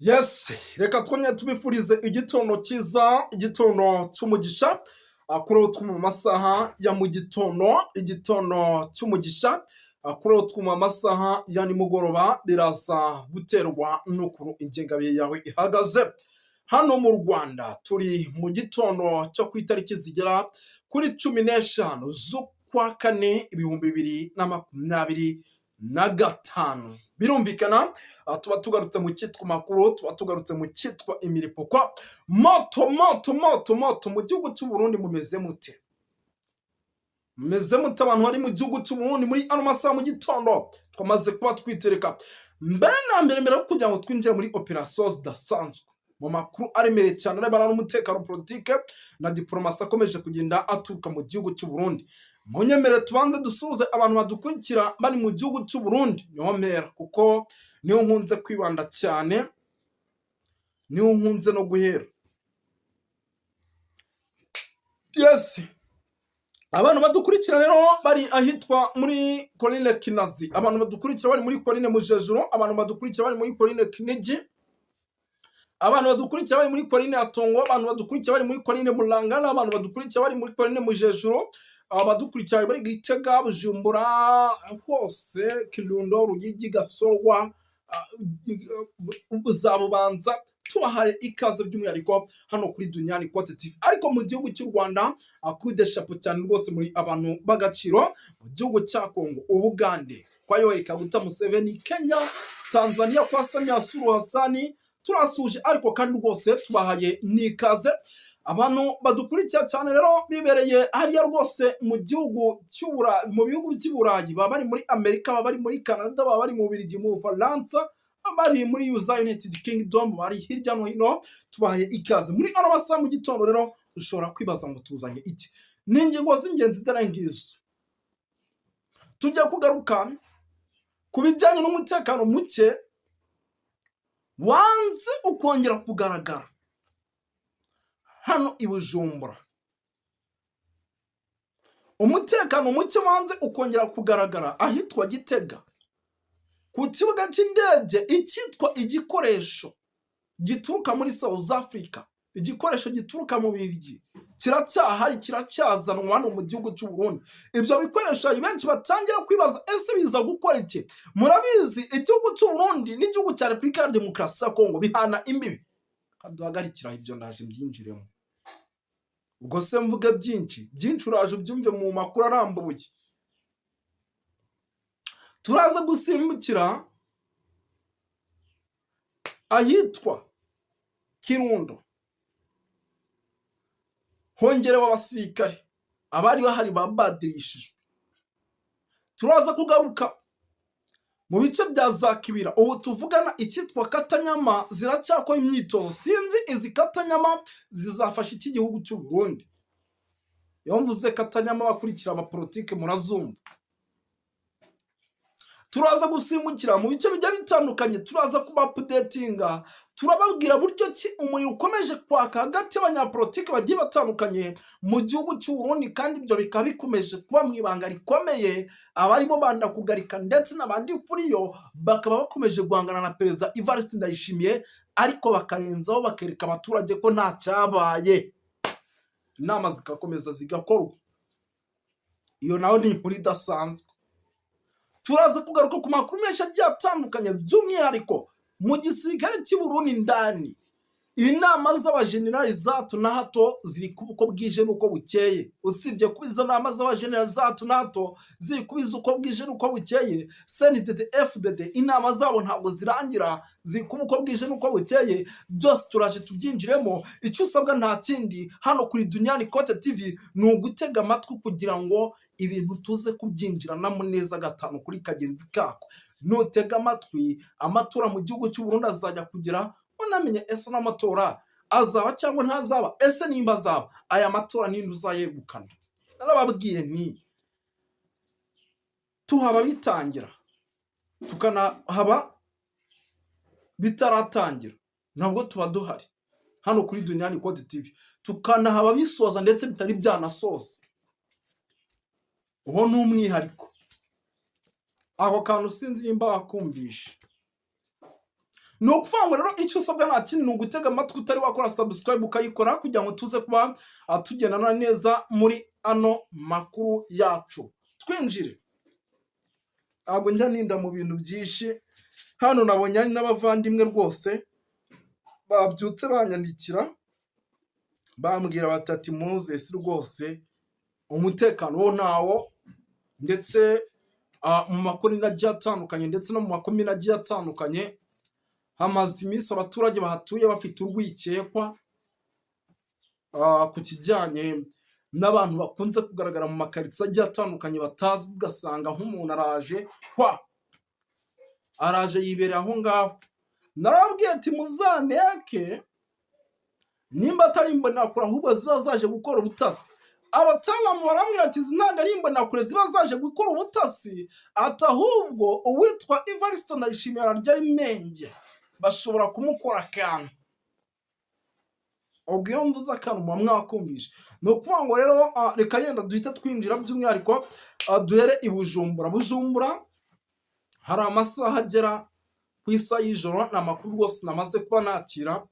Yes, reka twongere tubifurize igitondo cyiza, igitondo cy'umugisha. Kuri ubu turi mu masaha ya mu gitondo, igitondo cy'umugisha. Kuri ubu turi mu masaha ya nimugoroba, biraza guterwa n'ukuntu ingengabihe yawe ihagaze. Hano mu Rwanda turi mu gitondo cyo ku itariki zigera kuri 15 z'ukwa kane 2025. Birumvikana, tuba tugarutse mu cyitwa makuru, tuba tugarutse mu cyitwa imiripukwa. Moto moto moto moto mu gihugu cy'u Burundi, mumeze mute? Mumeze mute abantu bari mu gihugu cy'u Burundi muri ano masaha mu gitondo? Twamaze kuba twitereka mbere na mbere, mbere yo kugira ngo twinjire muri operasiyo zidasanzwe, mu makuru aremereye cyane arebana n'umutekano, politike na diporomasi akomeje kugenda aturuka mu gihugu cy'u Burundi. Munyemere tubanze dusuhuze abantu badukurikira bari mu gihugu cy'u Burundi. Niho mpera kuko niho nkunze kwibanda cyane, niho nkunze no guhera. Yes, abantu badukurikira rero bari ahitwa muri Colline Kinazi, abantu badukurikira bari muri Colline Mujejuru, abantu badukurikira bari muri Colline Kinigi, abantu badukurikira bari muri Colline ya Tongo, abantu badukurikira bari muri Colline Murangana, abantu badukurikira bari muri Colline Mujejuru, abadukurikira bari Gitega, Bujumbura hose, Kirundo, Ruyigi, Gasorwa, za Bubanza, tubahaye ikaze by'umwihariko hano kuri Dunyani Kote TV. Ariko mu gihugu cy'u Rwanda, akude chapeau cyane rwose, muri abantu b'agaciro. Mu gihugu cya Kongo, Ubugande kwa Yoweri Kaguta Museveni, Kenya, Tanzania kwa Samia Suluhu Hassan, turasuje ariko kandi rwose tubahaye n'ikaze. Abantu badukurikira cyane rero bibereye hariya rwose mu gihugu cy'Uburayi, mu bihugu by'i Burayi, baba bari muri Amerika, baba bari muri Canada, baba bari mu Bubiligi, mu Bufaransa, bari muri United Kingdom, bari hirya no hino, tubahaye ikaze muri ano masaha mu gitondo. Rero ushobora kwibaza ngo tuzanye iki? Ni ingingo z'ingenzi dore ngizo. Tujya kugaruka ku bijyanye n'umutekano muke wanze ukongera kugaragara hano i Bujumbura, umutekano muke wanze ukongera kugaragara ahitwa Gitega ku kibuga cy'indege, icyitwa igikoresho gituruka muri South Africa, igikoresho gituruka mu Bubiligi kiracyahari, kiracyazanwa hano mu gihugu cy'u Burundi. Ibyo bikoresho hari benshi batangira kwibaza: ese biza gukora iki? Murabizi, igihugu cy'u Burundi n'igihugu cya Repubulika ya Demokarasi ya Kongo bihana imbibi. Kaduhagarikira ibyo, ndaje mbyinjiremo. Ubwo se mvuge byinshi byinshi, uraje ubyumve mu makuru arambuye. Turaza gusimbukira ahitwa Kirundo, hongerewe abasirikare, abari bahari babadirishijwe. Turaza kugaruka mu bice bya za Kibira. Ubu tuvugana icyitwa katanyama ziracyakora imyitozo. Sinzi izi katanyama zizafasha iki gihugu cy'u Burundi. Iyo mvuze katanyama, bakurikira abapolitike murazumva. Turaza gusimbukira mu bice bigiye bitandukanye, turaza kuba updatinga, turababwira buryo ki umuriro ukomeje kwaka hagati y'abanyapolitike bagiye batandukanye mu gihugu cy'u Burundi, kandi ibyo bikaba bikomeje kuba mu ibanga rikomeye. Abarimo bandakugarika ndetse n'abandi kuri yo bakaba bakomeje guhangana na Perezida Evariste Ndayishimiye, ariko bakarenzaho bakereka abaturage ko nta cyabaye, inama zigakomeza zigakorwa. Iyo nayo ni inkuru idasanzwe. Turaza kugaruka ku makuru menshi agiye atandukanye, by'umwihariko mu gisirikare cy'i Burundi ndani, inama z'abajenerali za hato na hato ziri kuba uko bwije n'uko bukeye. Usibye kuba izo nama z'abajenerali za hato na hato ziri kuba uko bwije n'uko bukeye, CNDD FDD inama zabo ntabwo zirangira, ziri kuba uko bwije n'uko bukeye. Byose turaje tubyinjiremo. Icyo usabwa nta kindi hano kuri Dunyani Kote TV ni ugutega amatwi kugira ngo ibintu tuze kubyinjiranamo neza gatanu kuri kagenzi kako. Nutega amatwi, amatora mu gihugu cy'u Burundi azajya kugira unamenye ese n'amatora azaba cyangwa ntazaba, ese nimba azaba, aya matora ninde uzayegukana? Narababwiye nti tuhaba bitangira, tukanahaba bitaratangira, ntabwo tuba duhari hano kuri Dunyani Kote TV, tukanahaba bisoza ndetse bitari byanasoza. Uwo ni umwihariko. Ako kantu sinzi nimba wakumvishe. Ni ukuvuga ngo rero icyo usabwa nta kindi, ni ugutega amatwi, utari wakora subscribe ukayikora kugira ngo tuze kuba tugendana neza muri ano makuru yacu. Twinjire, ntabwo njya ninda mu bintu byinshi. Hano nabonye hari n'abavandimwe rwose babyutse banyandikira, bambwira batati: "Moses, rwose umutekano wo ntawo." Ndetse mu makomine agiye atandukanye, ndetse no mu makomine agiye atandukanye, hamaze iminsi abaturage bahatuye bafite urwikekwa ku kijyanye n'abantu bakunze kugaragara mu makaritsiye agiye atandukanye batazwi, ugasanga nk'umuntu araje hwa, araje yibereye aho ngaho. Narababwiye ati: "Muzaneke nimba atari imbonerakure, ahubwo ziba zaje gukora ubutasi." Abataalamu barambwira ati: "Izi ntabwo ari imbonerakure ziba zaje gukora ubutasi," ati: "ahubwo uwitwa Evariste Ndayishimiye ararya ari menge, bashobora kumukora akantu." Ubwo iyo mvuze akantu muba mwakumvishe. Ni ukuvuga ngo rero reka yenda duhite twinjira, by'umwihariko duhere i Bujumbura. Bujumbura hari amasaha agera ku isaha y'ijoro, ni amakuru rwose namaze kuba nakira.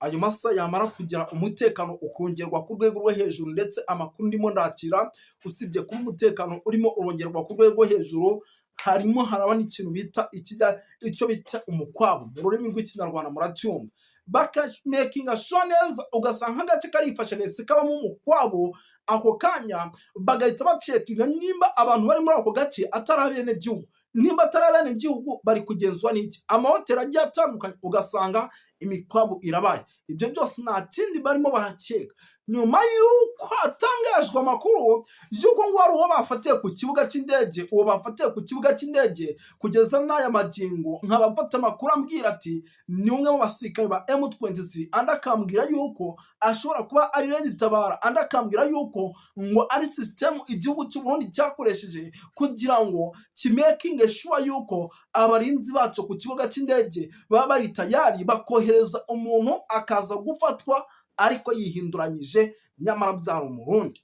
Ayo masaha yamara kugira, umutekano ukongerwa ku rwego rwo hejuru. Ndetse amakuru ndimo ndakira, usibye kuba umutekano urimo urongerwa ku rwego rwo hejuru, harimo haraba n'ikintu bita ikijya, icyo bita umukwabu mu rurimi rw'Ikinyarwanda, muracyumva, bakamakinga sure neza, ugasanga nk'agace karifashe neza kabamo umukwabu. Ako kanya bagahita bacekinga nimba abantu bari muri ako gace atari abenegihugu. Nimba atari abenegihugu, bari kugenzwa n'iki? Amahoteli agiye atandukanye ugasanga imikwabu irabaye. Ibyo byose nta kindi barimo barakeka, nyuma y'uko hatangajwe amakuru y'uko ngo hari uwo bafatiye ku kibuga cy'indege. Uwo bafatiye ku kibuga cy'indege, kugeza n'aya magingo nkaba mfata amakuru ambwira ati ni umwe mu basirikare ba M23, andi akambwira yuko ashobora kuba ari Red Tabara, andi akambwira yuko ngo ari sisitemu igihugu cy'u Burundi cyakoresheje kugira ngo kimakinge sure yuko abarinzi bacu ku kibuga cy'indege baba bari tayari, bakohereza umuntu akaza gufatwa ariko yihinduranyije, nyamara byari Umurundi.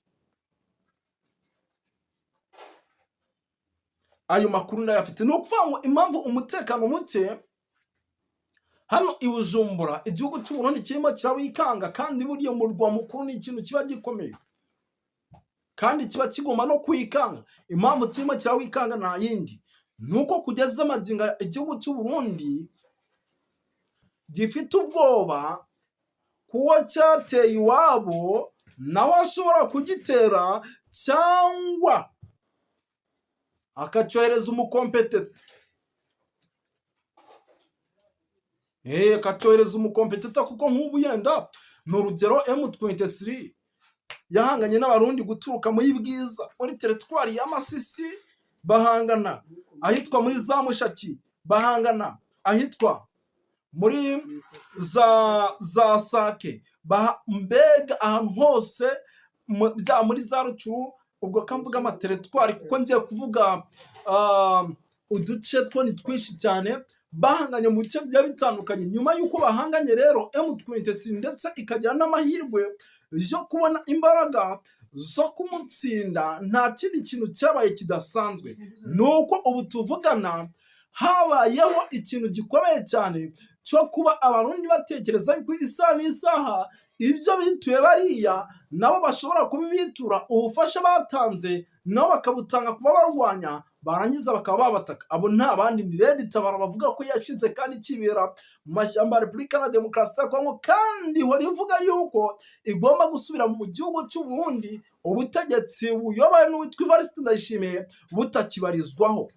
Ayo makuru ndayafite. Ni ukuvuga ngo impamvu umutekano muke hano i Bujumbura, igihugu cy'u Burundi kirimo kirawikanga, kandi buriya murwa mukuru ni ikintu kiba gikomeye kandi kiba kigomba no kwikanga. Impamvu kirimo kirawikanga nta yindi, ni uko kugeza amagingo igihugu cy'u Burundi gifite ubwoba kuwo cyateye iwabo nawe ashobora kugitera, cyangwa akacyohereza umucompetitor, akacyohereza umucompetitor. Kuko nk'ubu yenda ni urugero, M23 yahanganye n'Abarundi guturuka muri Bwiza, muri teritwari ya Masisi, bahangana ahitwa muri za Mushaki, bahangana ahitwa muri za Sake, mbega ahantu hose bya muri za Rucuru. Ubwo kamvuga amateritwari kuko ngiye kuvuga uduce two ni twinshi cyane bahanganye mu bice bigiye bitandukanye. Nyuma y'uko bahanganye rero, M23 ndetse ikagira n'amahirwe yo kubona imbaraga zo kumutsinda, nta kindi kintu cyabaye kidasanzwe, ni uko ubu tuvugana habayeho ikintu gikomeye cyane cyo kuba Abarundi batekereza ko isaha n'isaha ibyo bituye bariya nabo bashobora kubibitura, ubufasha batanze nabo bakabutanga kuba barwanya, barangiza bakaba babataka. Abo nta bandi, ni Red Tabara, bavuga ko yashize kandi ikibera mu mashyamba ya Repubulika na Demokarasi ya Kongo, kandi ihora ivuga yuko igomba gusubira mu gihugu cy'u Burundi, ubutegetsi buyobowe n'uwitwa Evariste Ndayishimiye butakibarizwaho.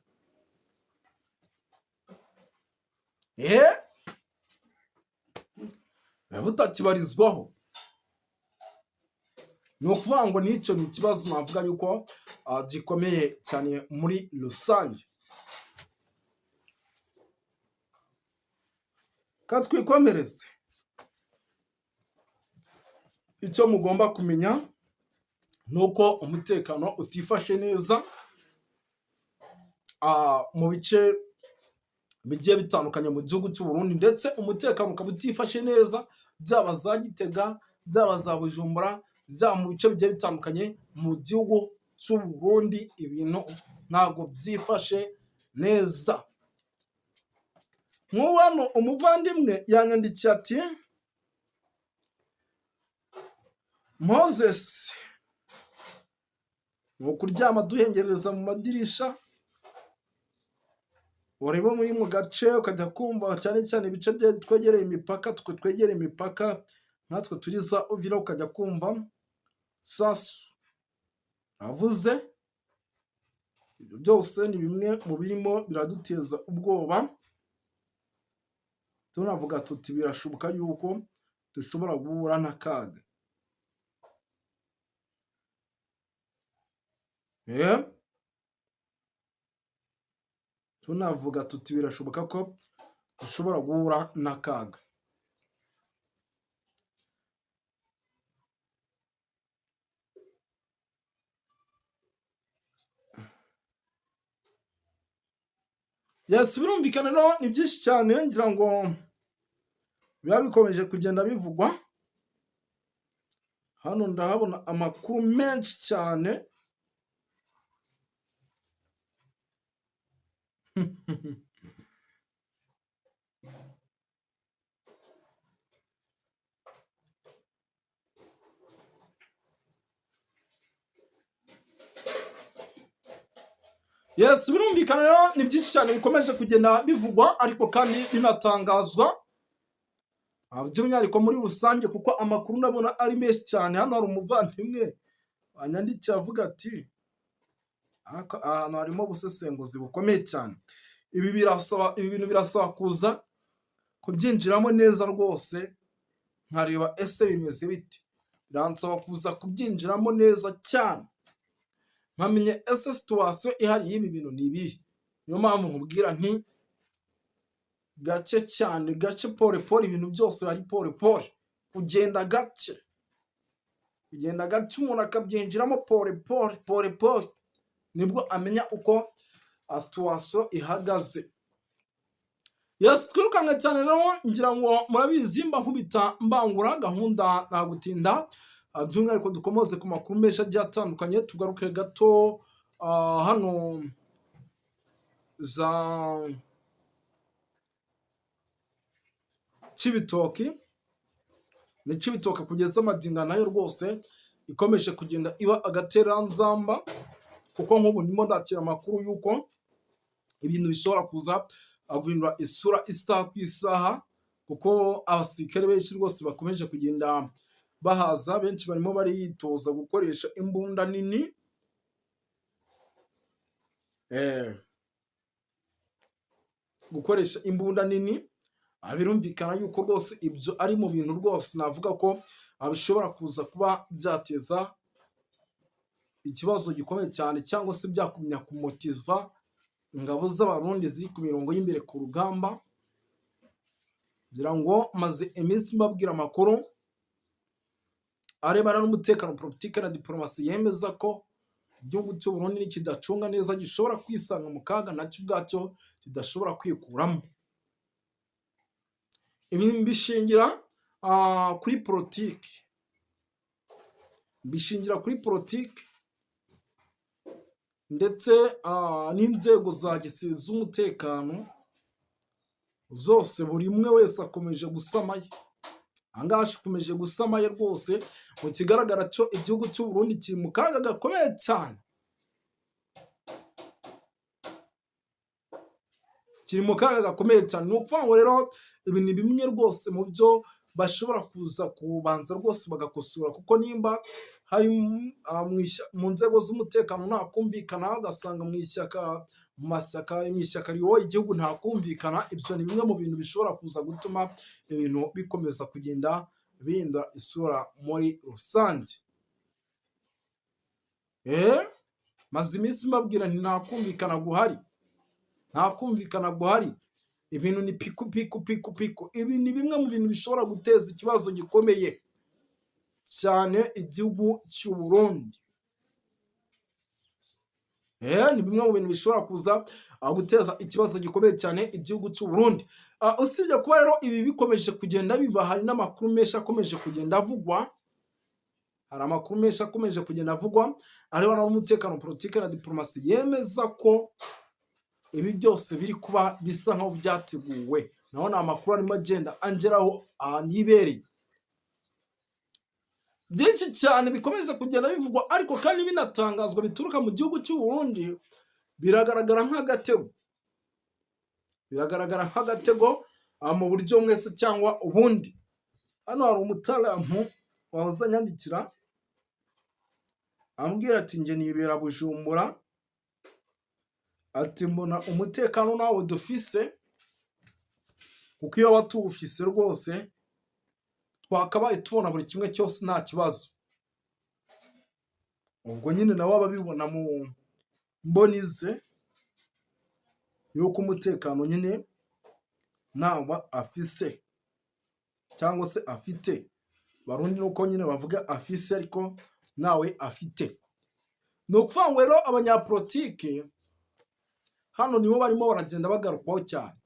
Butakibarizwaho. Ni ukuvuga ngo n'icyo ni ikibazo navuga yuko gikomeye cyane muri rusange. Ka twikomereze. Icyo mugomba kumenya ni uko umutekano utifashe neza mu bice bigiye bitandukanye mu gihugu cy'u Burundi, ndetse umutekano ukaba utifashe neza byaba za Gitega, byaba za Bujumbura, byaba mu bice bigiye bitandukanye mu gihugu cy'u Burundi, ibintu ntabwo byifashe neza. Nk'ubu hano umuvandimwe yanyandikiye ati: "Moses, ni ukuryama duhengereza mu madirisha, wareba muri mu gace ukajya kumva, cyane cyane ibice twegereye imipaka, twe twegereye imipaka nkatwe turi za Uvira, ukajya kumva sasu avuze." Ibyo byose ni bimwe mu birimo biraduteza ubwoba, tunavuga tuti birashoboka yuko dushobora guhura n'akaga. Tunavuga tuti birashoboka ko dushobora guhura n'akaga. Yes, birumvikana rero ni byinshi cyane, ngira ngo biba bikomeje kugenda bivugwa. Hano ndahabona amakuru menshi cyane. Yes, birumvikana rero ni byinshi cyane bikomeje kugenda bivugwa, ariko kandi binatangazwa, by'umwihariko muri rusange, kuko amakuru ndabona ari menshi cyane. Hano hari umuvandimwe wanyandikiye avuga ati: "Ahantu harimo ubusesenguzi bukomeye cyane, ibi bintu birasaba kuza kubyinjiramo neza rwose, nkareba ese bimeze bite. Biransaba kuza kubyinjiramo neza cyane, nkamenya ese situation ihari y'ibi bintu ni ibihe." Niyo mpamvu nkubwira nti gake cyane, gake, pole pole, ibintu byose ari pole pole, kugenda gake, kugenda gake, umuntu akabyinjiramo pole pole, pole pole, nibwo amenya uko situation ihagaze. Yes, twirukanka cyane rero, ngira ngo murabizi, mba nkubita mbangura gahunda, nta gutinda, by'umwihariko dukomoze ku makuru menshi agiye atandukanye. Tugaruke gato hano za Cibitoki, ni Cibitoke kugeza amagingo nayo rwose ikomeje kugenda iba agateranzamba, kuko nk'ubu ndimo ndakira amakuru y'uko ibintu bishobora kuza guhindura isura isaha ku isaha, kuko abasirikare benshi rwose bakomeje kugenda bahaza, benshi barimo baritoza gukoresha imbunda nini, gukoresha imbunda nini. Birumvikana yuko rwose ibyo ari mu bintu rwose navuga ko bishobora kuza kuba byateza ikibazo gikomeye cyane, cyangwa se byakumya kumotiva ingabo z'Abarundi ziri ku mirongo y'imbere ku rugamba. Ngira ngo maze iminsi mbabwira amakuru arebana n'umutekano, politiki na diporomasi, yemeza ko igihugu cy'u Burundi nikidacunga neza gishobora kwisanga mu kaga nacyo ubwacyo kidashobora kwikuramo. Ibi mbishingira kuri politiki, mbishingira kuri politiki ndetse n'inzego za gisirikare z'umutekano zose, buri umwe wese akomeje gusamaye. Aha ngaha akomeje gusamaye rwose. Mu kigaragara cyo igihugu cy'u Burundi kiri mu kaga gakomeye cyane, kiri mu kaga gakomeye cyane. Ni ukuvuga ngo rero ibi ni bimwe rwose mu byo bashobora kuza kubanza rwose bagakosora, kuko nimba hari mu nzego z'umutekano nta kumvikana, ugasanga mu ishyaka, mu mashyaka, mu ishyaka riyoboye igihugu nta kumvikana, ibyo ni bimwe mu bintu bishobora kuza gutuma ibintu bikomeza kugenda bihindura isura muri rusange. Maze iminsi mbabwira nti nta kumvikana guhari, nta kumvikana guhari, ibintu ni piku piku piku piku. Ibi ni bimwe mu bintu bishobora guteza ikibazo gikomeye cyane igihugu cy'u Burundi. Ni bimwe mu bintu bishobora kuza guteza ikibazo gikomeye cyane igihugu cy'u Burundi. Usibye kuba rero ibi bikomeje kugenda biba, hari n'amakuru menshi akomeje kugenda avugwa, hari amakuru menshi akomeje kugenda avugwa arebana n'umutekano, politiki na diporomasi, yemeza ko ibi byose biri kuba bisa nkaho byateguwe. Naho ni amakuru arimo agenda angeraho ahantu yibereye. Byinshi cyane bikomeje kugenda bivugwa, ariko kandi binatangazwa, bituruka mu gihugu cy'u Burundi, biragaragara nk'agatego, biragaragara nk'agatego mu buryo bumwe se cyangwa ubundi. Hano hari umutaramu wahoze anyandikira ambwira ati: "Njye nibera Bujumbura," ati: "Mbona umutekano nawo dufise, kuko iyo waba tuwufise rwose twakabaye tubona buri kimwe cyose nta kibazo." Ubwo nyine nawe aba abibona mu mboni ze yuko umutekano nyine ntawo afise cyangwa se afite. Barundi nuko nyine bavuga afise, ariko nawe afite. Ni ukuvuga ngo rero abanyapolitike hano nibo barimo baragenda bagarukwaho cyane,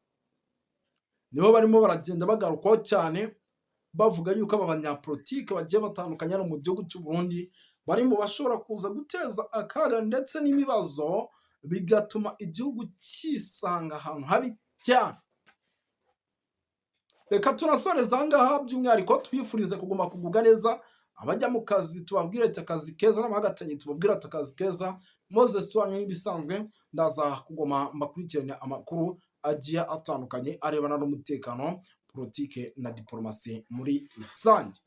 nibo barimo baragenda bagarukwaho cyane, bavuga yuko aba banyapolitike bagiye batandukanye hano mu gihugu cy'u Burundi bari mu bashobora kuza guteza akaga ndetse n'ibibazo, bigatuma igihugu cyisanga ahantu habi cyane. Reka tunasoreza aha ngaha, by'umwihariko twifurize kuguma kugubwa neza. Abajya mu kazi tubabwire ati akazi keza, n'abahagatanyi tubabwire ati akazi keza. Moses wanyu nk'ibisanzwe, ndaza kuguma mbakurikirane amakuru agiye atandukanye arebana n'umutekano, politike na diporomasi muri rusange.